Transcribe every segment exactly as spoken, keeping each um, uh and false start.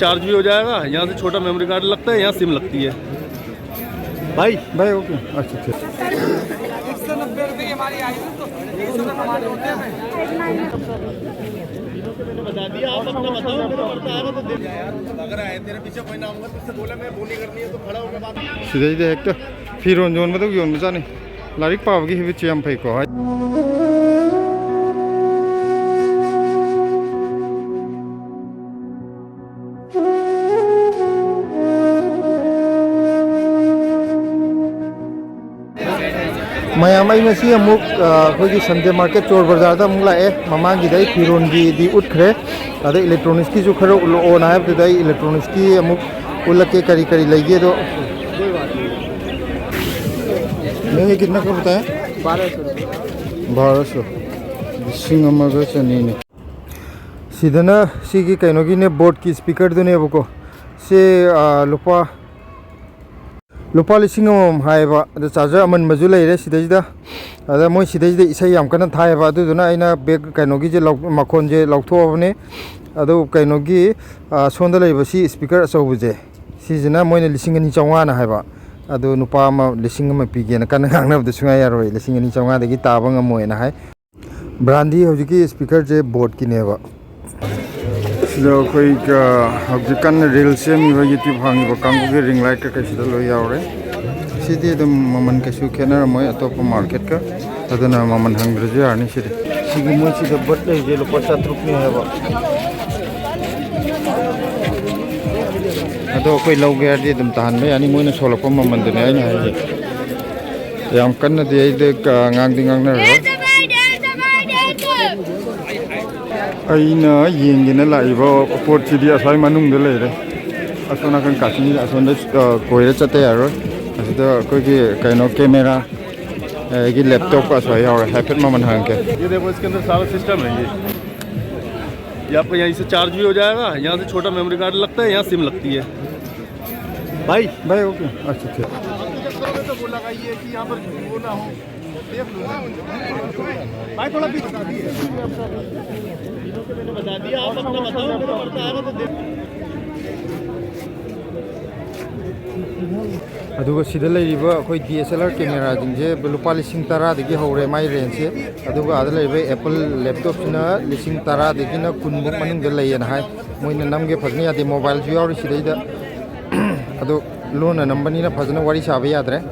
Charge भी हो जाएगा। यहाँ से छोटा मेमोरी कार्ड लगता है, यहाँ सिम लगती है। भाई, भाई, ओके। अच्छा, अच्छा। एक सौ नब्बे रुपये की हमारी आई है, तो तीस रुपये कमा जोड़ते हैं। मैंने बता दिया, आप अपना बताओ, मेरे पड़ता आएगा तो दे। अगर आए, तेरे पीछे कोई ना होगा, तुझसे बोला मैं, बोनी करनी है तो खड़ा होकर बात। ꯁꯤꯗꯩꯗ ꯍꯦꯛꯇ ꯐꯤꯔꯣꯟ ꯌꯣꯟꯕꯗꯧ ꯌꯣꯟꯕꯖꯥꯠꯅꯤ꯫ ꯂꯥꯏꯔꯤꯛ ꯄꯥꯕꯒꯤ ꯍꯦꯕꯤꯠꯁꯦ ꯌꯥꯝ ꯐꯩꯀꯣ꯫ ꯃꯌꯥꯝ, ꯑꯩ ꯉꯁꯤ ꯑꯃꯨꯛ, ꯑ, ꯑꯩꯈꯣꯏꯒꯤ ꯁꯟꯗꯦ ꯃꯥꯔꯀꯦꯠ, ꯆꯣꯔ ꯕꯖꯥꯔꯗ ꯑꯃꯨꯛ ꯂꯥꯛꯑꯦ꯫ ꯃꯃꯥꯡꯒꯤꯗ ꯑꯩ ꯐꯤꯔꯣꯟꯒꯤꯗꯤ ꯎꯠꯈ꯭ꯔꯦ, ꯑꯗꯩ ꯏꯂꯦꯛꯇ꯭ꯔꯣꯅꯤꯛꯁꯀꯤꯁꯨ ꯈꯔ ꯎꯠꯂꯛꯑꯣꯅ ꯍꯥꯏꯕꯗꯨꯗ ꯑꯩ ꯏꯂꯦꯛꯇ꯭ꯔꯣꯅꯤꯛꯁꯀꯤ ꯑꯃꯨꯛ ꯎꯠꯂꯛꯀꯦ, ꯀꯔꯤ ꯀꯔꯤ ꯂꯩꯒꯦꯗꯣ꯫ ꯅꯪꯒꯤ ꯀꯤꯠꯅ ꯀꯕ ꯇꯥꯏ? ꯕꯥꯔꯣ ꯁꯣ꯫ ꯂꯤꯁꯤꯡ ꯑꯃꯒ ꯆꯅꯤꯅꯤ꯫ ꯁꯤꯗꯅ ꯁꯤꯒꯤ ꯀꯩꯅꯣꯒꯤꯅꯦ, ꯕꯣꯠꯀꯤ ꯏꯁꯄꯤꯀꯔꯗꯨꯅꯦꯕꯀꯣ꯫ ꯁꯤ, ꯑ, ꯂꯨꯄꯥ ꯂꯨꯄꯥ ꯂꯤꯁꯤꯡ ꯑꯃꯃꯝ ꯍꯥꯏꯌꯦꯕ꯫ ꯑꯗ ꯆꯥꯔꯖꯔ ꯑꯃꯟꯕꯁꯨ ꯂꯩꯔꯦ ꯁꯤꯗꯩꯁꯤꯗ꯫ ꯑꯗ ꯃꯣꯏ ꯁꯤꯗꯩꯁꯤꯗ ꯏꯁꯩ ꯌꯥꯝ ꯀꯟꯅ ꯊꯥꯏꯌꯦꯕ, ꯑꯗꯨꯗꯨꯅ ꯑꯩꯅ ꯕꯦꯛ ꯀꯩꯅꯣꯒꯤꯁꯦ ꯂꯧ-, ꯃꯈꯣꯟꯁꯦ ꯂꯧꯊꯣꯛꯑꯕꯅꯦ꯫ ꯑꯗꯨ ꯀꯩꯅꯣꯒꯤ, ꯑ, ꯁꯣꯝꯗ ꯂꯩꯕ ꯁꯤ ꯏꯁꯄꯤꯀꯔ ꯑꯆꯧꯕꯁꯦ, ꯁꯤꯁꯤꯅ ꯃꯣꯏꯅ ꯂꯤꯁꯤꯡ ꯑꯅꯤ ꯆꯥꯝꯃꯉꯥꯅ ꯍꯥꯏꯕ꯫ ꯑꯗꯨ ꯅꯨꯄꯥ ꯑꯃ ꯂꯤꯁꯤꯡ ꯑꯃ ꯄꯤꯒꯦꯅ ꯀꯟꯅ ꯉꯥꯡꯅꯕꯗ ꯁꯨꯡꯌꯥ ꯌꯥꯔꯣꯏ, ꯂꯤꯁꯤꯡ ꯑꯅꯤ ꯆꯥꯝꯃꯉꯥꯗꯒꯤ ꯇꯥꯕ ꯉꯝꯃꯣꯏꯅ ꯍꯥꯏ꯫ ꯕ꯭ꯔꯥꯟꯗꯤ ꯍꯧꯖꯤꯛꯀꯤ ꯏꯁꯄꯤꯀꯔꯁꯦ ꯕꯣꯠꯀꯤꯅꯦꯕ꯫ ꯁꯤꯗ ꯑꯩꯈꯣꯏ, ꯑ, ꯍꯧꯖꯤꯛ ꯀꯟꯅ ꯔꯤꯜ ꯁꯦꯝꯃꯤꯕ, ꯌꯨꯇ꯭ꯌꯨꯕ ꯍꯥꯡꯉꯤꯕ ꯀꯥꯡꯕꯨꯒꯤ ꯔꯤꯡ ꯂꯥꯏꯠ ꯀꯩꯀꯩꯁꯤꯗ ꯂꯣꯏ ꯌꯥꯎꯔꯦ꯫ ꯁꯤꯗꯤ ꯑꯗꯨꯝ ꯃꯃꯜ ꯀꯩꯁꯨ ꯈꯦꯠꯅꯔꯝꯃꯣꯏ ꯑꯇꯣꯞꯄ ꯃꯥꯔꯀꯦꯠꯀ, ꯑꯗꯨꯅ ꯃꯃꯜ ꯍꯪꯗ꯭ꯔꯁꯨ ꯌꯥꯔꯅꯤ ꯁꯤꯗꯤ꯫ ꯁꯤꯒꯤ ꯃꯣꯏꯁꯤꯗ ꯕꯠ ꯂꯩꯔꯤꯁꯦ ꯂꯨꯄꯥ ꯆꯥꯇ꯭ꯔꯨꯛꯅꯦ ꯍꯥꯏꯕ꯫ ꯑꯗꯣ ꯑꯩꯈꯣꯏ ꯂꯧꯒꯦ ꯍꯥꯏꯔꯗꯤ ꯑꯗꯨꯝ ꯇꯥꯍꯟꯕ ꯌꯥꯅꯤ, ꯃꯣꯏꯅ ꯁꯣꯜꯂꯛꯄ ꯃꯃꯜꯗꯨꯅꯦ ꯑꯩꯅ ꯍꯥꯏꯁꯦ꯫ ꯌꯥꯝ ꯀꯟꯅꯗꯤ ꯑꯩꯗꯤ, ꯑ, ꯉꯥꯡꯗꯤ ꯉꯥꯡꯅꯔꯔꯣꯏ꯫ ꯑꯩꯅ ꯌꯦꯡꯒꯦꯅ ꯂꯥꯛꯏꯕ ꯄꯣꯠꯁꯤꯗꯤ ꯑꯁ꯭ꯋꯥꯏ ꯃꯅꯨꯡꯗ ꯂꯩꯔꯦ꯫ ꯑꯁꯣꯝ ꯅꯥꯀꯟ ꯀꯥꯆꯤꯟ ꯑꯁꯣꯝꯗ, ꯑ, ꯀꯣꯏꯔ ꯆꯠꯇ ꯌꯥꯔꯣꯏ꯫ ꯑꯁꯤꯗ ꯑꯩꯈꯣꯏꯒꯤ ꯀꯩꯅꯣ ꯀꯦꯃꯦꯔꯥ, ꯑꯗꯒꯤ ꯂꯦꯞꯇꯣꯞꯀ ꯑꯁ꯭ꯋꯥꯏ ꯌꯥꯎꯔꯦ꯫ ꯍꯥꯏꯐꯦꯠ ꯃꯃꯜ ꯍꯪꯉꯛꯀꯦ꯫ ये देखो, इसके अंदर सारा सिस्टम है ये। ये आपका यहीं से चार्ज भी हो जाएगा, यहाँ से छोटा मेमोरी कार्ड लगता है, यहाँ सिम लगती है। भाई, भाई, ओके। अच्छा, अच्छा। तो वो लगाइए कि यहाँ पर वो ना हो। भाई, थोड़ा पीछे। मैंने बता दिया, आप अपना बताओ, मेरे पड़ता आएगा तो देख। ꯑꯗꯨꯒ ꯁꯤꯗ ꯂꯩꯔꯤꯕ ꯑꯩꯈꯣꯏ ꯗꯤ ꯑꯦꯁ ꯑꯦꯜ ꯑꯥꯔ ꯀꯦꯃꯦꯔꯥꯁꯤꯡꯁꯦ ꯂꯨꯄꯥ ꯂꯤꯁꯤꯡ ꯇꯔꯥꯗꯒꯤ ꯍꯧꯔꯦ ꯃꯥꯏ ꯔꯦꯟꯖꯁꯦ꯫ ꯑꯗꯨꯒ ꯑꯥꯗ ꯂꯩꯔꯤꯕ ꯑꯦꯄꯜ ꯂꯦꯞꯇꯣꯞꯁꯤꯅ ꯂꯤꯁꯤꯡ ꯇꯔꯥꯗꯒꯤꯅ ꯀꯨꯟꯃꯨꯛ ꯃꯅꯨꯡꯗ ꯂꯩꯌꯦꯅ ꯍꯥꯏ꯫ ꯃꯣꯏꯅ ꯅꯝꯒꯦ ꯐꯖꯅ ꯌꯥꯗꯦ, ꯃꯣꯕꯥꯏꯜꯁꯨ ꯌꯥꯎꯔꯤ ꯁꯤꯗꯩꯗ꯫ ꯑꯗꯣ ꯂꯣꯟꯅ ꯅꯝꯕꯅꯤꯅ ꯐꯖꯅ ꯋꯥꯔꯤ ꯁꯥꯕ ꯌꯥꯗ꯭ꯔꯦ꯫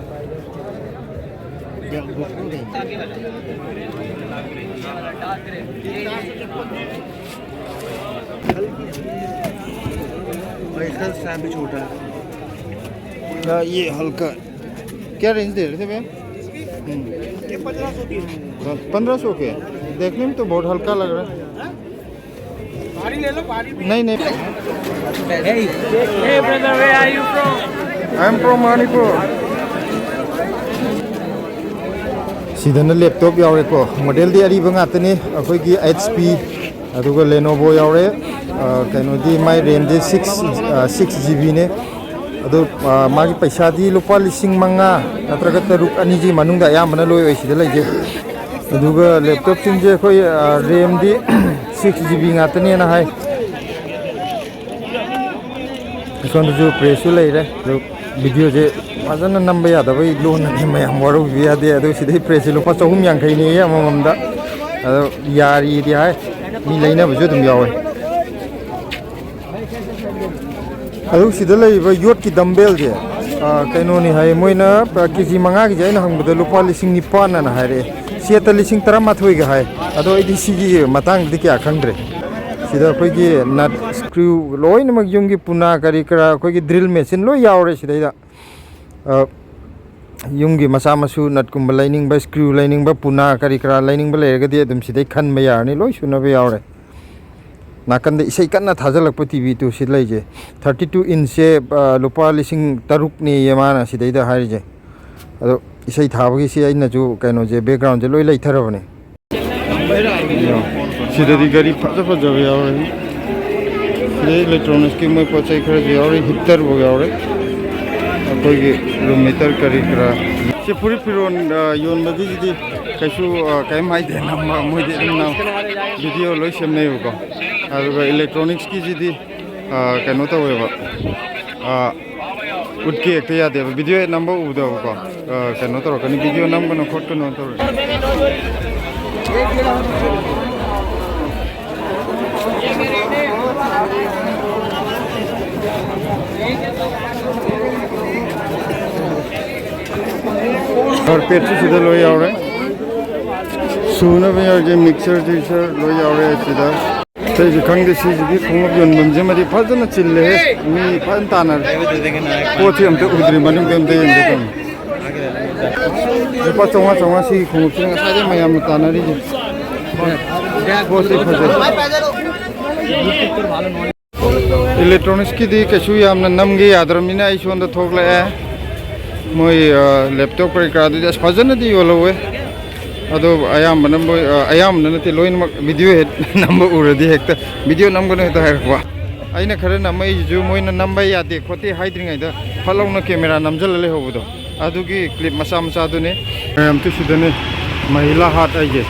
भाई, इसका स्टैम्प भी छोटा है। हाँ, ये हल्का। क्या रेंज दे रहे थे भैया? हम्म। ये पन्द्रह सौ की है। पन्द्रह सौ के? देखने में तो बहुत हल्का लग रहा है। भारी ले लो, भारी भी। नहीं, नहीं। Hey, hey, brother, where are you from? I am from Manipur. ꯁꯤꯗꯅ ꯂꯦꯞꯇꯣꯞ ꯌꯥꯎꯔꯦꯀꯣ꯫ ꯃꯣꯗꯦꯜꯗꯤ ꯑꯔꯤꯕ ꯉꯥꯛꯇꯅꯤ꯫ ꯑꯩꯈꯣꯏꯒꯤ ꯑꯩꯆ ꯄꯤ, ꯑꯗꯨꯒ ꯂꯦꯅꯣꯚꯣ ꯌꯥꯎꯔꯦ꯫ ꯑ, ꯀꯩꯅꯣꯗꯤ ꯃꯥꯏ ꯔꯦꯝꯗꯤ ꯁꯤꯛꯁ, ꯑ, ꯁꯤꯛꯁ ꯖꯤ ꯕꯤꯅꯦ꯫ ꯑꯗꯣ, ꯑ, ꯃꯥꯒꯤ ꯄꯩꯁꯥꯗꯤ ꯂꯨꯄꯥ ꯂꯤꯁꯤꯡ ꯃꯉꯥ ꯅꯠꯇ꯭ꯔꯒ ꯇꯔꯨꯛ, ꯑꯅꯤꯒꯤ ꯃꯅꯨꯡꯗ ꯑꯌꯥꯝꯕꯅ ꯂꯣꯏ ꯑꯣꯏ ꯁꯤꯗ ꯂꯩꯖꯩ꯫ ꯑꯗꯨꯒ ꯂꯦꯞꯇꯣꯞꯁꯤꯡꯁꯦ ꯑꯩꯈꯣꯏ, ꯑ, ꯔꯦꯝꯗꯤ ꯁꯤꯛꯁ ꯖꯤ ꯕꯤ ꯉꯥꯛꯇꯅꯦꯅ ꯍꯥꯏ꯫ ꯑꯁꯣꯝꯗꯁꯨ ꯄ꯭ꯔꯦꯁꯁꯨ ꯂꯩꯔꯦ꯫ ꯑꯗꯨ ꯚꯤꯗꯤꯑꯣꯁꯦ ꯐꯖꯅ ꯅꯝꯕ ꯌꯥꯗꯕꯩ ꯂꯣꯟꯅꯅꯤ, ꯃꯌꯥꯝ ꯋꯥꯔꯧꯕꯤꯕ ꯌꯥꯗꯦ꯫ ꯑꯗꯨ ꯁꯤꯗꯩ ꯄ꯭ꯔꯦꯁꯁꯦ ꯂꯨꯄꯥ ꯆꯍꯨꯝ ꯌꯥꯡꯈꯩꯅꯦꯌꯦ ꯑꯃꯃꯝꯗ꯫ ꯑꯗꯣ ꯌꯥꯔꯤꯗꯤ ꯍꯥꯏ, ꯃꯤ ꯂꯩꯅꯕꯁꯨ ꯑꯗꯨꯝ ꯌꯥꯎꯋꯦ꯫ ꯑꯗꯨ ꯁꯤꯗ ꯂꯩꯔꯤꯕ ꯌꯣꯠꯀꯤ ꯗꯝꯕꯦꯜꯁꯦ, ꯑ, ꯀꯩꯅꯣꯅꯤ ꯍꯥꯏ, ꯃꯣꯏꯅ, ꯑ, ꯀꯦ ꯖꯤ ꯃꯉꯥꯒꯤꯁꯦ ꯑꯩꯅ ꯍꯪꯕꯗ ꯂꯨꯄꯥ ꯂꯤꯁꯤꯡ ꯅꯤꯄꯥꯟ ꯑꯅ ꯍꯥꯏꯔꯛꯑꯦ꯫ ꯁꯦꯠꯇ ꯂꯤꯁꯤꯡ ꯇꯔꯥꯃꯥꯊꯣꯏꯒ ꯍꯥꯏ꯫ ꯑꯗꯣ ꯑꯩꯗꯤ ꯁꯤꯒꯤ ꯃꯇꯥꯡꯗꯗꯤ ꯀꯌꯥ ꯈꯪꯗ꯭ꯔꯦ꯫ ꯁꯤꯗ ꯑꯩꯈꯣꯏꯒꯤ ꯅꯠ, ꯁ꯭ꯀ꯭ꯔꯨ ꯂꯣꯏꯅꯃꯛ ꯌꯨꯝꯒꯤ ꯄꯨꯅꯥ ꯀꯔꯤ ꯀꯔꯥ, ꯑꯩꯈꯣꯏꯒꯤ ꯗ꯭ꯔꯤꯜ ꯃꯦꯆꯤꯟ ꯂꯣꯏ ꯌꯥꯎꯔꯦ ꯁꯤꯗꯩꯗ꯫ ꯑ, ꯌꯨꯝꯒꯤ ꯃꯆꯥ ꯃꯁꯨ ꯅꯠꯀꯨꯝꯕ ꯂꯩꯅꯤꯡꯕ, ꯁ꯭ꯀ꯭ꯔꯨ ꯂꯩꯅꯤꯡꯕ, ꯄꯨꯅꯥ ꯀꯔꯤ ꯀꯔꯥ ꯂꯩꯅꯤꯡꯕ ꯂꯩꯔꯒꯗꯤ ꯑꯗꯨꯝ ꯁꯤꯗꯩ ꯈꯟꯕ ꯌꯥꯔꯅꯤ, ꯂꯣꯏ ꯁꯨꯅꯕ ꯌꯥꯎꯔꯦ꯫ ꯅꯥꯀꯟꯗ ꯏꯁꯩ ꯀꯟꯅ ꯊꯥꯖꯤꯜꯂꯛꯄ ꯇꯤ ꯚꯤ ꯇꯨ ꯁꯤ ꯂꯩꯁꯦ꯫ ꯊꯥꯔꯇꯤ ꯇꯨ ꯏꯟꯁꯁꯦ, ꯑ, ꯂꯨꯄꯥ ꯂꯤꯁꯤꯡ ꯇꯔꯨꯛꯅꯦꯌꯦ ꯃꯥꯅ ꯁꯤꯗꯩꯗ ꯍꯥꯏꯔꯤꯁꯦ꯫ ꯑꯗꯣ ꯏꯁꯩ ꯊꯥꯕꯒꯤꯁꯤ ꯑꯩꯅꯁꯨ ꯀꯩꯅꯣꯁꯦ, ꯕꯦꯛꯒ꯭ꯔꯥꯎꯟꯁꯦ ꯂꯣꯏ ꯂꯩꯊꯔꯕꯅꯦ꯫ ꯁꯤꯗꯗꯤ ꯒꯥꯔꯤ ꯐꯖ ꯐꯖꯕ ꯌꯥꯎꯔꯦ꯫ ꯁꯤꯗꯩ ꯏꯂꯦꯛꯇ꯭ꯔꯣꯅꯤꯛꯁꯀꯤ ꯃꯣꯏ ꯄꯣꯠ ꯆꯩ ꯈꯔꯁꯨ ꯌꯥꯎꯔꯤ, ꯍꯤꯇꯔꯐꯥꯎ ꯌꯥꯎꯔꯦ꯫ ꯑꯩꯈꯣꯏꯒꯤ ꯔꯨꯝ ꯍꯤꯇꯔ ꯀꯔꯤ ꯀꯔꯥ꯫ ꯁꯤ ꯐꯨꯔꯤꯠ ꯐꯤꯔꯣꯟ, ꯑ, ꯌꯣꯟꯕꯒꯤꯁꯤꯗꯤ ꯀꯩꯁꯨ, ꯑ, ꯀꯩꯝ ꯍꯥꯏꯗꯦ, ꯅꯝꯕ ꯃꯣꯏꯗꯤ ꯑꯗꯨꯝ ꯅꯝ-, ꯚꯤꯗꯤꯑꯣ ꯂꯣꯏ ꯁꯦꯝꯅꯩꯕꯀꯣ꯫ ꯑꯗꯨꯒ ꯏꯂꯦꯛꯇ꯭ꯔꯣꯅꯤꯛꯁꯀꯤꯁꯤꯗꯤ, ꯑ, ꯀꯩꯅꯣ ꯇꯧꯋꯦꯕ, ꯑ, ꯎꯠꯀꯦ ꯍꯦꯛꯇ ꯌꯥꯗꯦꯕ, ꯚꯤꯗꯤꯑꯣ ꯍꯦꯛ ꯅꯝꯕ ꯎꯕꯗꯕꯀꯣ꯫ ꯑ, ꯀꯩꯅꯣ ꯇꯧꯔꯛꯀꯅꯤ, ꯚꯤꯗꯤꯑꯣ ꯅꯝꯒꯅꯨ ꯈꯣꯠꯀꯅꯨ ꯇꯧꯔꯛꯀꯅꯤ꯫ ꯀꯥꯔꯄꯦꯠꯁꯨ ꯁꯤꯗ ꯂꯣꯏ ꯌꯥꯎꯔꯦ꯫ ꯁꯨꯅꯕ ꯌꯥꯎꯔꯤꯁꯦ ꯃꯤꯛꯆꯔ ꯇꯤꯛꯆꯔ ꯂꯣꯏ ꯌꯥꯎꯔꯦ ꯁꯤꯗ꯫ ꯑꯇꯩꯁꯨ ꯈꯪꯗꯦ, ꯁꯤꯁꯤꯗꯤ ꯈꯣꯡꯎꯞ ꯌꯣꯟꯐꯝꯁꯤꯃꯗꯤ ꯐꯖꯅ ꯆꯤꯜꯂꯦꯍꯦ꯫ ꯃꯤ ꯐꯖꯅ ꯇꯥꯟꯅꯔꯦ꯫ ꯄꯣꯠꯁꯤ ꯑꯝꯇ ꯎꯗ꯭ꯔꯤ, ꯃꯅꯨꯡꯗ ꯑꯝꯇ ꯌꯦꯡꯒꯦ ꯇꯧꯅꯤ꯫ ꯂꯨꯄꯥ ꯆꯥꯝꯃꯉꯥ, ꯆꯥꯝꯃꯉꯥ ꯁꯤꯒꯤ ꯈꯣꯡꯎꯞꯁꯤꯅ ꯉꯁꯥꯏꯗꯩ ꯃꯌꯥꯝꯅ ꯇꯥꯟꯅꯔꯤꯁꯦ꯫ ꯄꯣꯠꯁꯤ ꯐꯖꯩ꯫ ꯏꯂꯦꯛꯇ꯭ꯔꯣꯅꯤꯛꯁꯀꯤꯗꯤ ꯀꯩꯁꯨ ꯌꯥꯝꯅ ꯅꯝꯒꯦ ꯌꯥꯗ꯭ꯔꯕꯅꯤꯅ ꯑꯩ ꯁꯣꯝꯗ ꯊꯣꯛꯂꯛꯑꯦ꯫ ꯃꯣꯏ, ꯑ, ꯂꯦꯞꯇꯣꯞ ꯀꯔꯤ ꯀꯔꯥꯗꯨꯗꯤ ꯑꯁ ꯐꯖꯅꯗꯤ ꯌꯣꯜꯍꯧꯋꯦ꯫ ꯑꯗꯣ ꯑꯌꯥꯝꯕꯅ ꯃꯣꯏ, ꯑ, ꯑꯌꯥꯝꯕꯅ ꯅꯠꯇꯦ, ꯂꯣꯏꯅꯃꯛ ꯚꯤꯗꯤꯑꯣ ꯍꯦꯛ ꯅꯝꯕ ꯎꯔꯗꯤ ꯍꯦꯛꯇ ꯚꯤꯗꯤꯑꯣ ꯅꯝꯒꯅꯨ ꯍꯦꯛꯇ ꯍꯥꯏꯔꯛꯄ꯫ ꯑꯩꯅ ꯈꯔ ꯅꯝꯃꯛꯏꯁꯤꯁꯨ ꯃꯣꯏꯅ ꯅꯝꯕ ꯌꯥꯗꯦ ꯈꯣꯠꯇꯦ ꯍꯥꯏꯗ꯭ꯔꯤꯉꯩꯗ ꯐꯠ ꯂꯥꯎꯅ ꯀꯦꯃꯦꯔꯥ ꯅꯝꯁꯤꯜꯂ ꯂꯩꯍꯧꯕꯗꯣ꯫ ꯑꯗꯨꯒꯤ ꯀ꯭ꯂꯤꯞ ꯃꯆꯥ ꯃꯆꯥꯗꯨꯅꯤ꯫ ꯃꯌꯥꯝꯁꯨ ꯁꯤꯗꯅꯦ, ꯃꯍꯤꯂꯥ ꯍꯥꯠ ꯍꯥꯏꯁꯦ꯫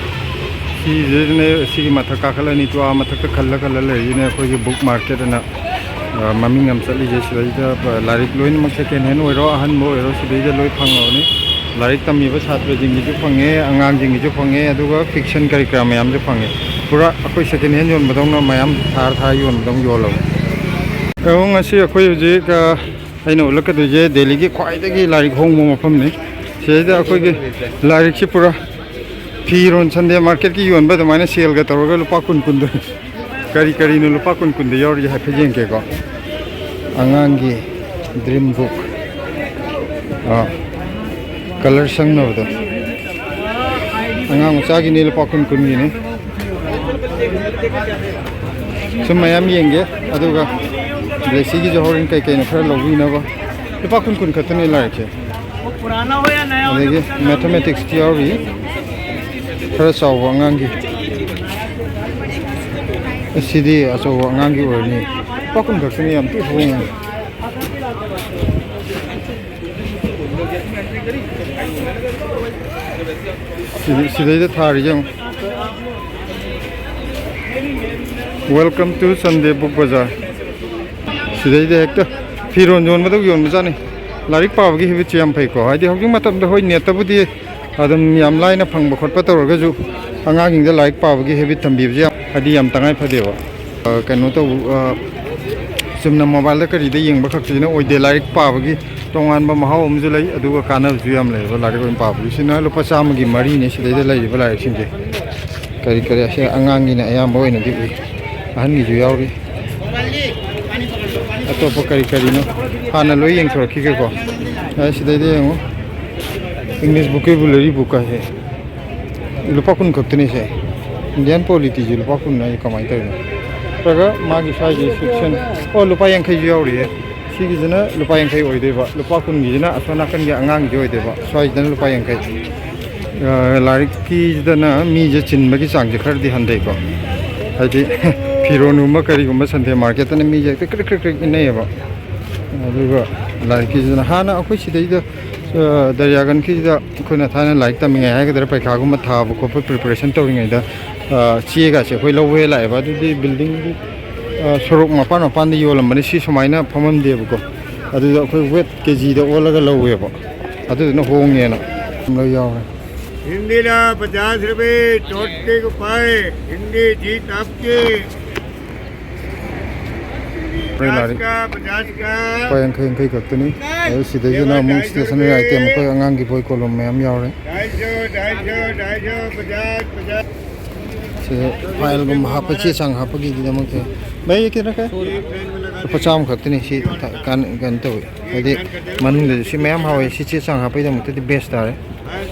ꯁꯤꯁꯤꯗꯅꯦ, ꯁꯤꯒꯤ ꯃꯊꯛ ꯀꯥꯈꯠꯂꯅꯤ, ꯇꯨ ꯑꯥ ꯃꯊꯛꯇ ꯈꯜꯂ ꯈꯜꯂ ꯂꯩꯔꯤꯁꯤꯅꯦ ꯑꯩꯈꯣꯏꯒꯤ ꯕꯨꯛ ꯃꯥꯔꯀꯦꯠ ꯑꯅ, ꯑ, ꯃꯃꯤꯡ ꯌꯥꯝ ꯆꯠꯂꯤꯁꯦ꯫ ꯁꯤꯗꯩꯗ, ꯑ, ꯂꯥꯏꯔꯤꯛ ꯂꯣꯏꯅꯃꯛ ꯁꯦꯀꯦꯟ ꯍꯦꯟ ꯑꯣꯏꯔꯣ, ꯑꯍꯟꯕ ꯑꯣꯏꯔꯣ, ꯁꯤꯗꯩꯗ ꯂꯣꯏ ꯐꯪꯉꯕꯅꯤ꯫ ꯂꯥꯏꯔꯤꯛ ꯇꯝꯃꯤꯕ ꯁꯥꯇ꯭ꯔꯁꯤꯡꯒꯤꯁꯨ ꯐꯪꯉꯦ, ꯑꯉꯥꯡꯁꯤꯡꯒꯤꯁꯨ ꯐꯪꯉꯦ, ꯑꯗꯨꯒ ꯐꯤꯛꯁꯟ ꯀꯔꯤ ꯀꯔꯥ ꯃꯌꯥꯝꯁꯨ ꯐꯪꯉꯦ꯫ ꯄꯨꯔꯥ ꯑꯩꯈꯣꯏ ꯁꯦꯀꯦꯟ ꯍꯦꯟ ꯌꯣꯟꯕꯗꯧꯅ ꯃꯌꯥꯝ ꯊꯥꯔ ꯊꯥꯔ ꯌꯣꯟꯕꯗꯧꯅ ꯌꯣꯜꯂꯕꯅꯤ꯫ ꯑꯗꯣ ꯉꯁꯤ ꯑꯩꯈꯣꯏ ꯍꯧꯖꯤꯛ, ꯑ, ꯑꯩꯅ ꯎꯠꯂꯛꯀꯗꯣꯏꯁꯦ ꯗꯦꯜꯂꯤꯒꯤ ꯈ꯭ꯋꯥꯏꯗꯒꯤ ꯂꯥꯏꯔꯤꯛ ꯍꯣꯡꯕ ꯃꯐꯝꯅꯤ꯫ ꯁꯤꯗꯩꯗ ꯑꯩꯈꯣꯏꯒꯤ ꯂꯥꯏꯔꯤꯛꯁꯤ ꯄꯨꯔꯥ ꯐꯤꯔꯣꯟ ꯁꯟꯗꯦ ꯃꯥꯔꯀꯦꯠꯀꯤ ꯌꯣꯟꯕ ꯑꯗꯨꯃꯥꯏꯅ ꯁꯦꯜꯒ ꯇꯧꯔꯒ ꯂꯨꯄꯥ ꯀꯨꯟ ꯀꯨꯟꯗ ꯀꯔꯤ ꯀꯔꯤꯅꯣ ꯂꯨꯄꯥ ꯀꯨꯟ ꯀꯨꯟꯗ ꯌꯥꯎꯔꯤꯁꯦ ꯍꯥꯏꯐꯦꯠ ꯌꯦꯡꯒꯦꯀꯣ꯫ ꯑꯉꯥꯡꯒꯤ ꯗ꯭ꯔꯤꯝ ꯕꯨꯛ, ꯑꯥ, ꯀꯂꯔ ꯁꯪꯅꯕꯗꯣ꯫ ꯑꯉꯥꯡ ꯃꯆꯥꯒꯤꯅꯤ, ꯂꯨꯄꯥ ꯀꯨꯟ ꯀꯨꯟꯒꯤꯅꯤ꯫ ꯁꯨꯝ ꯃꯌꯥꯝ ꯌꯦꯡꯒꯦ, ꯑꯗꯨꯒ ꯕ꯭ꯂꯦꯁꯤꯒꯤꯁꯨ ꯍꯣꯔꯦꯟ ꯀꯩ ꯀꯩꯅꯣ ꯈꯔ ꯂꯧꯕꯤꯅꯕ꯫ ꯂꯨꯄꯥ ꯀꯨꯟ ꯀꯨꯟ ꯈꯛꯇꯅꯦ ꯂꯥꯏꯔꯤꯛꯁꯦ꯫ ꯑꯗꯒꯤ ꯃꯦꯊꯃꯦꯇꯤꯛꯁꯇꯤ ꯌꯥꯎꯔꯤ, ꯈꯔ ꯆꯥꯎꯕ ꯑꯉꯥꯡꯒꯤ꯫ ꯑꯁꯤꯗꯤ ꯑꯆꯧꯕ ꯑꯉꯥꯡꯒꯤ ꯑꯣꯏꯔꯅꯤ꯫ ꯂꯨꯄꯥ ꯀꯨꯟ ꯈꯛꯇꯅꯤ, ꯌꯥꯝ ꯊꯤ ꯍꯣꯡꯉꯦ꯫ ꯁꯤꯗ-, ꯁꯤꯗꯩꯗ ꯊꯥꯔꯤꯁꯦ ꯌꯦꯡꯉꯨ꯫ Welcome to Sunday Book Bazaar꯫ ꯁꯤꯗꯩꯗ ꯍꯦꯛꯇ ꯐꯤꯔꯣꯟ ꯌꯣꯟꯕꯗꯧ ꯌꯣꯟꯕꯖꯥꯠꯅꯤ꯫ ꯂꯥꯏꯔꯤꯛ ꯄꯥꯕꯒꯤ ꯍꯦꯕꯤꯠꯁꯦ ꯌꯥꯝ ꯐꯩꯀꯣ꯫ ꯍꯥꯏꯗꯤ ꯍꯧꯖꯤꯛ ꯃꯇꯝꯗ ꯍꯣꯏ ꯅꯦꯠꯇꯕꯨꯗꯤ ꯑꯗꯨꯝ ꯌꯥꯝ ꯂꯥꯏꯅ ꯐꯪꯕ ꯈꯣꯠꯄ ꯇꯧꯔꯒꯁꯨ ꯑꯉꯥꯡꯁꯤꯡꯗ ꯂꯥꯏꯔꯤꯛ ꯄꯥꯕꯒꯤ ꯍꯦꯕꯤꯠ ꯊꯝꯕꯤꯕꯁꯦ ꯌꯥꯝ ꯍꯥꯏꯗꯤ ꯌꯥꯝ ꯇꯉꯥꯏ ꯐꯗꯦꯕ꯫ ꯑ, ꯀꯩꯅꯣ ꯇꯧꯕ, ꯑ, ꯆꯨꯝꯅ ꯃꯣꯕꯥꯏꯜꯗ ꯀꯔꯤꯗ ꯌꯦꯡꯕ ꯈꯛꯇꯁꯤꯅ ꯑꯣꯏꯗꯦ꯫ ꯂꯥꯏꯔꯤꯛ ꯄꯥꯕꯒꯤ ꯇꯣꯉꯥꯟꯕ ꯃꯍꯥꯎ ꯑꯃꯁꯨ ꯂꯩ, ꯑꯗꯨꯒ ꯀꯥꯟꯅꯕꯁꯨ ꯌꯥꯝ ꯂꯩꯌꯦꯕ ꯂꯥꯏꯔꯤꯛ ꯑꯣꯏꯅ ꯄꯥꯕꯒꯤ꯫ ꯁꯤꯅ ꯂꯨꯄꯥ ꯆꯥꯝꯃꯒꯤ ꯃꯔꯤꯅꯦ ꯁꯤꯗꯩꯗ ꯂꯩꯔꯤꯕ ꯂꯥꯏꯔꯤꯛꯁꯤꯡꯁꯦ꯫ ꯀꯔꯤ ꯀꯔꯤ ꯑꯁꯦ ꯑꯉꯥꯡꯒꯤꯅ ꯑꯌꯥꯝꯕ ꯑꯣꯏꯅꯗꯤ ꯎꯏ, ꯑꯍꯟꯒꯤꯁꯨ ꯌꯥꯎꯔꯤ꯫ ꯑꯇꯣꯞꯄ ꯀꯔꯤ ꯀꯔꯤꯅꯣ ꯍꯥꯟꯅ ꯂꯣꯏ ꯌꯦꯡꯊꯣꯔꯛꯈꯤꯒꯦꯀꯣ꯫ ꯑꯩ ꯁꯤꯗꯩꯗ ꯌꯦꯡꯉꯨ, ꯏꯪꯂꯤꯁ vocabulary book ꯍꯥꯏꯁꯦ ꯂꯨꯄꯥ ꯀꯨꯟ ꯈꯛꯇꯅꯤ ꯁꯦ꯫ ꯏꯟꯗꯤꯌꯥꯟ ꯄꯣꯂꯤꯇꯤꯁꯦ ꯂꯨꯄꯥ ꯀꯨꯟ ꯍꯥꯏꯁꯦ ꯀꯃꯥꯏꯅ ꯇꯧꯔꯤꯅꯣ? ꯅꯠꯇ꯭ꯔꯒ ꯃꯥꯒꯤ ꯁ꯭ꯋꯥꯏꯒꯤ section, ꯑꯣ, ꯂꯨꯄꯥ ꯌꯥꯡꯈꯩꯁꯨ ꯌꯥꯎꯔꯤꯌꯦ꯫ ꯁꯤꯒꯤꯁꯤꯅ ꯂꯨꯄꯥ ꯌꯥꯡꯈꯩ ꯑꯣꯏꯗꯣꯏꯕ, ꯂꯨꯄꯥ ꯀꯨꯟꯒꯤꯁꯤꯅ ꯑꯁꯣꯝ ꯅꯥꯀꯟꯒꯤ ꯑꯉꯥꯡꯒꯤ ꯑꯣꯏꯗꯣꯏꯕ, ꯁ꯭ꯋꯥꯏꯁꯤꯗꯅ ꯂꯨꯄꯥ ꯌꯥꯡꯈꯩ꯫ ꯑ, ꯂꯥꯏꯔꯤꯛꯀꯤꯁꯤꯗꯅ ꯃꯤꯁꯦ ꯆꯤꯟꯕꯒꯤ ꯆꯥꯡꯁꯦ ꯈꯔꯗꯤ ꯍꯟꯊꯩꯀꯣ꯫ ꯍꯥꯏꯗꯤ ꯐꯤꯔꯣꯟꯒꯨꯝꯕ ꯀꯔꯤꯒꯨꯝꯕ ꯁꯟꯗꯦ ꯃꯥꯔꯀꯦꯠꯇꯅ ꯃꯤꯁꯦ ꯍꯦꯛꯇ ꯀ꯭ꯔꯤꯛ ꯀ꯭ꯔꯤꯛ ꯀ꯭ꯔꯤꯛ ꯏꯟꯅꯩꯌꯦꯕ꯫ ꯑꯗꯨꯒ ꯂꯥꯏꯔꯤꯛꯀꯤꯁꯤꯅ ꯍꯥꯟꯅ ꯑꯩꯈꯣꯏ ꯁꯤꯗꯩꯗ, ꯑ, ꯗꯔꯌꯥꯒꯟꯖꯀꯤꯁꯤꯗ ꯑꯩꯈꯣꯏꯅ ꯊꯥꯏꯅ ꯂꯥꯏꯔꯤꯛ ꯇꯝꯃꯤꯉꯩ ꯍꯥꯏꯒꯗ꯭ꯔꯥ, ꯄꯔꯤꯈꯥꯒꯨꯝꯕ ꯊꯥꯕ ꯈꯣꯠꯄ preparation ꯇꯧꯔꯤꯉꯩꯗ, ꯑ, ꯆꯦꯒꯁꯦ ꯑꯩꯈꯣꯏ ꯂꯧꯕ ꯍꯦꯛ ꯂꯥꯛꯑꯦꯕ꯫ ꯑꯗꯨꯗꯤ building, ꯑ, ꯁꯣꯔꯣꯛ ꯃꯄꯥꯟ ꯃꯄꯥꯟꯗ ꯌꯣꯜꯂꯝꯕꯅꯤ, ꯁꯤ ꯁꯨꯃꯥꯏꯅ ꯐꯝꯃꯝꯗꯦꯕꯀꯣ꯫ ꯑꯗꯨꯗ ꯑꯩꯈꯣꯏ weight ꯀꯦ ꯖꯤꯗ ꯑꯣꯜꯂꯒ ꯂꯧꯋꯦꯕ꯫ ꯑꯗꯨꯗꯨꯅ ꯍꯣꯡꯉꯦꯅ ꯂꯣꯏ ꯌꯥꯎꯔꯦ꯫ हिंदी ना पचास रुपए, चोट के उपाय, हिंदी जीत आपकी। ꯍꯣꯔꯦꯟ ꯂꯥꯏꯔꯤꯛ पचास का, पचास का। ꯂꯨꯄꯥ ꯌꯥꯡꯈꯩ, ꯌꯥꯡꯈꯩ ꯈꯛꯇꯅꯤ꯫ ꯑꯗꯨ ꯁꯤꯗꯩꯁꯤꯅ ꯑꯃꯨꯛ stationery item, ꯑꯩꯈꯣꯏ ꯑꯉꯥꯡꯒꯤ ꯕꯣꯏ ꯀꯣꯂꯣꯝ ꯃꯌꯥꯝ ꯌꯥꯎꯔꯦ꯫ ढाई सौ, ढाई सौ, ढाई सौ, पचास, पचास। ꯁꯤꯗ ꯐꯥꯏꯜꯒꯨꯝꯕ ꯍꯥꯞꯄ, ꯆꯦ ꯆꯥꯡ ꯍꯥꯞꯄꯒꯤꯗꯃꯛꯇ꯫ ꯚꯥꯏ, ꯀꯩꯅꯣ ꯀꯩ? ꯂꯨꯄꯥ ꯆꯥꯝꯃ ꯈꯛꯇꯅꯤ꯫ ꯁꯤ ꯀꯥꯟ-, ꯀꯩꯅꯣ ꯇꯧꯋꯤ, ꯍꯥꯏꯗꯤ ꯃꯅꯨꯡꯗꯁꯨ ꯁꯤ ꯃꯌꯥꯝ ꯍꯥꯎꯋꯦ꯫ ꯁꯤ ꯆꯦ ꯆꯥꯡ ꯍꯥꯞꯄꯒꯤꯗꯃꯛꯇꯗꯤ best ꯇꯥꯔꯦ꯫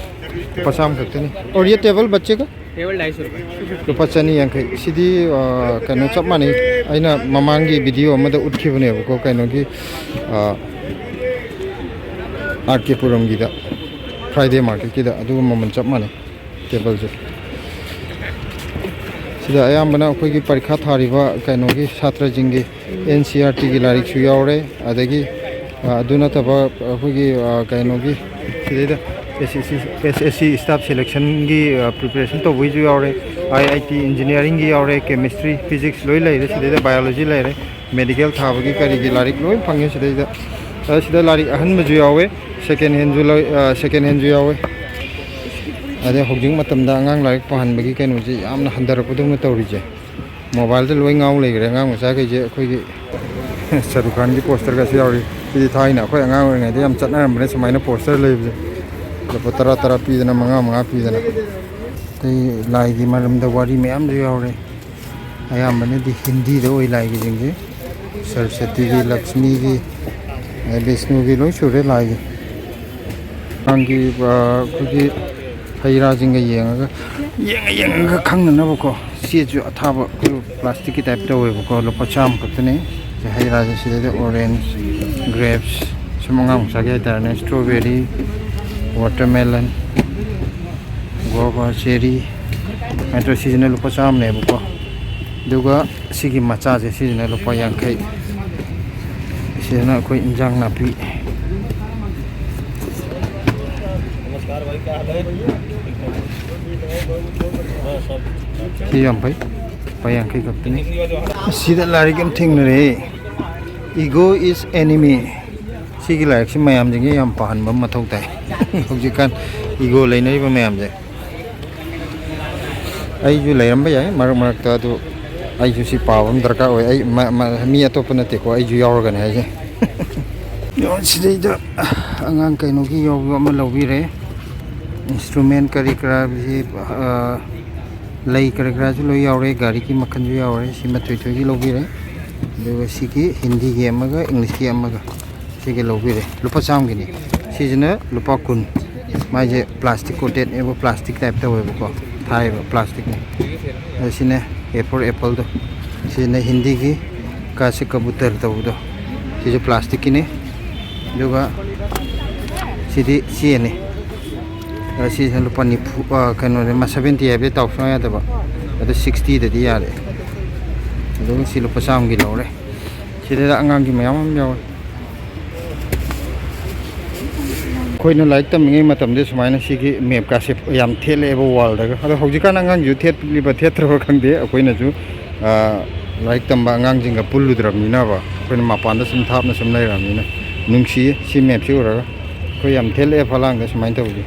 ꯂꯨꯄꯥ ꯆꯥꯝꯃ ꯈꯛꯇꯅꯤ꯫ और ये table बच्चे का? टेबल ढाई सौ रुपये। ꯂꯨꯄꯥ ꯆꯅꯤ ꯌꯥꯡꯈꯩ꯫ ꯁꯤꯗꯤ, ꯑ, ꯀꯩꯅꯣ ꯆꯞ ꯃꯥꯟꯅꯩ, ꯑꯩꯅ ꯃꯃꯥꯡꯒꯤ video ꯑꯃꯗ ꯎꯠꯈꯤꯕꯅꯦꯕꯀꯣ, ꯀꯩꯅꯣꯒꯤ, ꯑ, ꯑꯥꯔ ꯀꯦ ꯄꯨꯔꯝꯒꯤꯗ, Friday marketꯀꯤꯗ, ꯑꯗꯨꯒ ꯃꯃꯜ ꯆꯞ ꯃꯥꯟꯅꯩ ꯇꯦꯕꯜꯁꯦ꯫ ꯁꯤꯗ ꯑꯌꯥꯝꯕꯅ ꯑꯩꯈꯣꯏꯒꯤ ꯄꯔꯤꯈꯥ ꯊꯥꯔꯤꯕ ꯀꯩꯅꯣꯒꯤ ꯁꯥꯇ꯭ꯔꯁꯤꯡꯒꯤ ꯑꯦꯟ ꯁꯤ ꯑꯥꯔ ꯇꯤꯒꯤ ꯂꯥꯏꯔꯤꯛꯁꯨ ꯌꯥꯎꯔꯦ, ꯑꯗꯒꯤ, ꯑ, ꯑꯗꯨ ꯅꯠꯇꯕ ꯑꯩꯈꯣꯏꯒꯤ, ꯑ, ꯀꯩꯅꯣꯒꯤ ꯁꯤꯗꯩꯗ ꯑꯦꯁ ꯑꯦꯁ ꯁꯤ, ꯑꯦꯁ ꯑꯦꯁ ꯁꯤ staff selectionꯒꯤ, ꯑ, preparation ꯇꯧꯕꯒꯤꯁꯨ ꯌꯥꯎꯔꯦ, ꯑꯥꯏ ꯑꯥꯏ ꯇꯤ engineeringꯒꯤ ꯌꯥꯎꯔꯦ, chemistry, physics ꯂꯣꯏ ꯂꯩꯔꯦ꯫ ꯁꯤꯗꯩꯗ biology ꯂꯩꯔꯦ꯫ ꯃꯦꯗꯤꯀꯦꯜ ꯊꯥꯕꯒꯤ ꯀꯔꯤꯒꯤ ꯂꯥꯏꯔꯤꯛ ꯂꯣꯏ ꯐꯪꯉꯦ ꯁꯤꯗꯩꯗ꯫ ꯑꯗ ꯁꯤꯗ ꯂꯥꯏꯔꯤꯛ ꯑꯍꯟꯕꯁꯨ ꯌꯥꯎꯋꯦ, ꯁꯦꯀꯦꯟ ꯍꯦꯟꯁꯨ ꯂꯧ-, ꯑ, ꯁꯦꯀꯦꯟ ꯍꯦꯟꯁꯨ ꯌꯥꯎꯋꯦ꯫ ꯑꯗꯩ ꯍꯧꯖꯤꯛ ꯃꯇꯝꯗ ꯑꯉꯥꯡ ꯂꯥꯏꯔꯤꯛ ꯄꯥꯍꯟꯕꯒꯤ ꯀꯩꯅꯣꯁꯦ ꯌꯥꯝꯅ ꯍꯟꯊꯔꯛꯄꯗꯧꯅ ꯇꯧꯔꯤꯁꯦ꯫ ꯃꯣꯕꯥꯏꯜꯗ ꯂꯣꯏ ꯉꯥꯎ ꯂꯩꯈ꯭ꯔꯦ ꯑꯉꯥꯡ ꯃꯆꯥꯈꯩꯁꯦ꯫ ꯑꯩꯈꯣꯏꯒꯤ ꯁꯔꯨꯛ ꯈꯥꯟꯒꯤ ꯄꯣꯁꯇꯔꯒꯁꯨ ꯌꯥꯎꯔꯤ꯫ ꯁꯤꯗꯤ ꯊꯥꯏꯅ ꯑꯩꯈꯣꯏ ꯑꯉꯥꯡ ꯑꯣꯏꯔꯤꯉꯩꯗ ꯌꯥꯝ ꯆꯠꯅꯔꯝꯕꯅꯦ ꯁꯨꯃꯥꯏꯅ ꯄꯣꯁꯇꯔ ꯂꯩꯕꯁꯦ꯫ ꯂꯨꯄꯥ ꯇꯔꯥ ꯇꯔꯥ ꯄꯤꯗꯅ, ꯃꯉꯥ ꯃꯉꯥ ꯄꯤꯗꯅ꯫ ꯑꯇꯩ ꯂꯥꯏꯒꯤ ꯃꯔꯝꯗ ꯋꯥꯔꯤ ꯃꯌꯥꯝꯁꯨ ꯌꯥꯎꯔꯦ꯫ ꯑꯌꯥꯝꯕꯅꯗꯤ ꯍꯤꯟꯗꯤꯗ ꯑꯣꯏ ꯂꯥꯏꯒꯤꯁꯤꯡꯁꯦ꯫ ꯁꯔꯁꯇꯤꯒꯤ, ꯂꯛꯁꯃꯤꯒꯤ, ꯑꯗꯩ ꯕꯤꯁꯅꯨꯒꯤ ꯂꯣꯏ ꯁꯨꯔꯦ ꯂꯥꯏꯒꯤ꯫ ꯑꯉꯥꯡꯒꯤ, ꯑ, ꯑꯩꯈꯣꯏꯒꯤ ꯍꯩ ꯔꯥꯁꯤꯡꯒ ꯌꯦꯡꯉꯒ, ꯌꯦꯡꯉ ꯌꯦꯡꯉꯒ ꯈꯪꯅꯅꯕꯀꯣ꯫ ꯆꯦꯁꯨ ꯑꯊꯥꯕ ꯑꯩꯈꯣꯏ ꯄ꯭ꯂꯥꯁꯇꯤꯛꯀꯤ ꯇꯥꯏꯞ ꯇꯧꯋꯦꯕꯀꯣ꯫ ꯂꯨꯄꯥ ꯆꯥꯝꯃ ꯈꯛꯇꯅꯦ꯫ ꯁꯤ ꯍꯩ ꯔꯥꯁꯦ ꯁꯤꯗꯩꯗ ꯑꯣꯔꯦꯟꯖ, ꯒ꯭ꯔꯦꯞꯁ, ꯁꯨꯝ ꯑꯉꯥꯡ ꯃꯆꯥꯒꯤ ꯍꯥꯏꯇꯥꯔꯦꯅꯦ꯫ ꯏꯁꯇ꯭ꯔꯣꯕꯦꯔꯤ, ꯋꯥꯇꯔꯃꯦꯂꯟ, ꯒꯣꯕꯥ, ꯆꯦꯔꯤ, ꯑꯗꯣ ꯁꯤꯁꯤꯅ ꯂꯨꯄꯥ ꯆꯥꯝꯃꯅꯦꯕꯀꯣ꯫ ꯑꯗꯨꯒ ꯁꯤꯒꯤ ꯃꯆꯥꯁꯦ, ꯁꯤꯁꯤꯅ ꯂꯨꯄꯥ ꯌꯥꯡꯈꯩ꯫ ꯁꯤꯗꯅ ꯑꯩꯈꯣꯏ ꯏꯟꯖꯥꯡ ꯅꯥꯄꯤ꯫ ꯁꯤ ꯌꯥꯝ ꯐꯩ, ꯂꯨꯄꯥ ꯌꯥꯡꯈꯩ ꯈꯛꯇꯅꯤ꯫ ꯑꯁꯤꯗ ꯂꯥꯏꯔꯤꯛ ꯑꯃ ꯊꯦꯡꯅꯔꯦ, "Ego is enemy"꯫ ꯁꯤꯒꯤ ꯂꯥꯏꯔꯤꯛꯁꯤ ꯃꯌꯥꯝꯁꯤꯡꯁꯦ ꯌꯥꯝ ꯄꯥꯍꯟꯕ ꯑꯃ ꯃꯊꯧ ꯇꯥꯏ꯫ ꯍꯧꯖꯤꯛꯀꯥꯟ ꯏꯒꯣ ꯂꯩꯅꯔꯤꯕ ꯃꯌꯥꯝꯁꯦ꯫ ꯑꯩꯁꯨ ꯂꯩꯔꯝꯕ ꯌꯥꯏ ꯃꯔꯛ ꯃꯔꯛꯇ, ꯑꯗꯨ ꯑꯩꯁꯨ ꯁꯤ ꯄꯥꯕ ꯑꯃ ꯗꯔꯀꯥꯔ ꯑꯣꯏ꯫ ꯑꯩ ꯃ-, ꯃ-, ꯃꯤ ꯑꯇꯣꯞꯄ ꯅꯠꯇꯦꯀꯣ, ꯑꯩꯁꯨ ꯌꯥꯎꯔꯒꯅꯦ ꯍꯥꯏꯁꯦ꯫ ꯁꯤꯗꯩꯗ ꯑꯉꯥꯡ ꯀꯩꯅꯣꯒꯤ ꯌꯥꯎꯕ ꯑꯃ ꯂꯧꯕꯤꯔꯦ꯫ ꯏꯟꯁꯇ꯭ꯔꯨꯃꯦꯟ ꯀꯔꯤ ꯀꯔꯥꯁꯤ, ꯑ, ꯂꯩ ꯀꯔꯤ ꯀꯔꯥꯁꯨ ꯂꯣꯏ ꯌꯥꯎꯔꯦ, ꯒꯥꯔꯤꯒꯤ ꯃꯈꯜꯁꯨ ꯌꯥꯎꯔꯦ꯫ ꯁꯤꯃ ꯊꯣꯏꯊꯣꯏꯒꯤ ꯂꯧꯕꯤꯔꯦ꯫ ꯑꯗꯨꯒ ꯁꯤꯒꯤ ꯍꯤꯟꯗꯤꯒꯤ ꯑꯃꯒ ꯏꯪꯂꯤꯁꯀꯤ ꯑꯃꯒ ꯁꯤꯒ ꯂꯧꯕꯤꯔꯦ꯫ ꯂꯨꯄꯥ ꯆꯥꯝꯃꯒꯤꯅꯤ꯫ ꯁꯤꯁꯤꯅ ꯂꯨꯄꯥ ꯀꯨꯟ꯫ ꯃꯥꯏꯁꯦ ꯄ꯭ꯂꯥꯁꯇꯤꯛ ꯀꯣꯇꯦꯠꯅꯦꯕ, ꯄ꯭ꯂꯥꯁꯇꯤꯛ ꯇꯥꯏꯞ ꯇꯧꯋꯦꯕꯀꯣ, ꯊꯥꯏꯌꯦꯕ ꯄ꯭ꯂꯥꯁꯇꯤꯛꯅꯤ꯫ ꯑꯗ ꯁꯤꯅ ꯑꯦ ꯐꯣꯔ ꯑꯦꯄꯜꯗꯣ꯫ ꯁꯤꯁꯤꯅ ꯍꯤꯟꯗꯤꯒꯤ ꯀꯥꯁꯦ ꯀꯕꯨꯇꯔ ꯇꯧꯕꯗꯣ꯫ ꯁꯤꯁꯨ ꯄ꯭ꯂꯥꯁꯇꯤꯛꯀꯤꯅꯤ꯫ ꯑꯗꯨꯒ ꯁꯤꯗꯤ ꯆꯦꯅꯤ꯫ ꯑ, ꯁꯤꯁꯤꯅ ꯂꯨꯄꯥ ꯅꯤꯐꯨ, ꯑ, ꯀꯩꯅꯣꯅꯦ, ꯃꯥ ꯁꯚꯦꯟꯇꯤ ꯍꯥꯏꯕꯗꯤ ꯇꯥꯎ ꯁꯨꯡꯌꯥ ꯌꯥꯗꯕ꯫ ꯑꯗꯨ ꯁꯤꯛꯁꯇꯤꯗꯗꯤ ꯌꯥꯔꯦ꯫ ꯑꯗꯨꯒ ꯁꯤ ꯂꯨꯄꯥ ꯆꯥꯝꯃꯒꯤ ꯂꯧꯔꯦ꯫ ꯁꯤꯗꯩꯗ ꯑꯉꯥꯡꯒꯤ ꯃꯌꯥꯝ ꯑꯃ ꯌꯥꯎꯔꯦ꯫ ꯑꯩꯈꯣꯏꯅ ꯂꯥꯏꯔꯤꯛ ꯇꯝꯃꯤꯉꯩ ꯃꯇꯝꯗ ꯁꯨꯃꯥꯏꯅ ꯁꯤꯒꯤ ꯃꯦꯞꯀꯥꯁꯦ ꯌꯥꯝ ꯊꯦꯠꯂꯛꯑꯦꯕ ꯋꯥꯜꯗꯒ꯫ ꯑꯗꯣ ꯍꯧꯖꯤꯛꯀꯥꯟ ꯑꯉꯥꯡꯁꯨ ꯊꯦꯠꯂꯤꯕ ꯊꯦꯠꯇ꯭ꯔꯕ ꯈꯪꯗꯦ꯫ ꯑꯩꯈꯣꯏꯅꯁꯨ, ꯑ, ꯂꯥꯏꯔꯤꯛ ꯇꯝꯕ ꯑꯉꯥꯡꯁꯤꯡꯒ ꯄꯨꯜꯂꯨꯗ꯭ꯔꯕꯅꯤꯅꯕ, ꯑꯩꯈꯣꯏꯅ ꯃꯄꯥꯟꯗ ꯁꯨꯝ ꯊꯥꯞꯅ ꯁꯨꯝ ꯂꯩꯔꯕꯅꯤꯅ꯫ ꯅꯨꯡꯁꯤꯌꯦ ꯁꯤ ꯃꯦꯞꯁꯤ ꯎꯔꯒ꯫ ꯑꯩꯈꯣꯏ ꯌꯥꯝ ꯊꯦꯠꯂꯛꯑꯦ ꯐꯂꯥꯡꯗ ꯁꯨꯃꯥꯏꯅ ꯇꯧꯕꯁꯦ꯫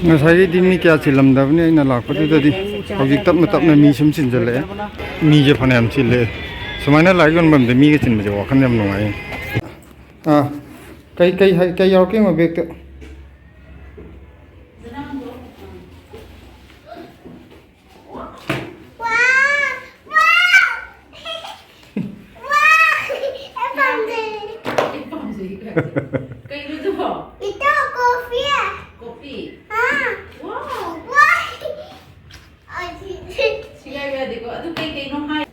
ꯉꯁꯥꯏꯒꯤꯗꯤ ꯃꯤ ꯀꯌꯥ ꯆꯤꯜꯂꯝꯗꯕꯅꯤ ꯑꯩꯅ ꯂꯥꯛꯄꯗꯨꯗꯗꯤ, ꯍꯧꯖꯤꯛ ꯇꯞꯅ ꯇꯞꯅ ꯃꯤ ꯁꯨꯝ ꯆꯤꯟꯁꯤꯜꯂꯛꯑꯦ꯫ ꯃꯤꯁꯦ ꯐꯅꯌꯥꯝ ꯆꯤꯜꯂꯦ꯫ ꯁꯨꯃꯥꯏꯅ ꯂꯥꯏꯔꯤꯛ ꯌꯣꯟꯐꯝꯗ ꯃꯤꯒ ꯆꯤꯟꯕꯁꯦ ꯋꯥꯈꯜ ꯌꯥꯝ ꯅꯨꯡꯉꯥꯏꯌꯦ꯫ ꯑꯥ, ꯀꯩ ꯀꯩ ꯍꯥꯏ- ꯀꯩ ꯌꯥꯎꯔꯛꯀꯦ ꯌꯦꯡꯉꯣ ꯕꯦꯛꯇ꯫ ꯑꯩ ꯄꯥꯝꯖꯩ ꯀꯥꯏꯁꯦ꯫ ꯀꯩꯅꯣ ꯑꯗꯨꯕꯣ? ꯏꯇꯣ, ꯀꯣꯐꯤ꯫ ꯀꯣꯐꯤ? ꯑꯥ꯫ ꯋꯥꯎ꯫ ꯋꯥꯏ꯫ ꯑꯁꯤ꯫ ꯁꯤ ꯌꯥꯏ ꯌꯥꯗꯦꯀꯣ꯫ ꯑꯗꯨ ꯀꯩ ꯀꯩꯅꯣ ꯍꯥꯏ꯫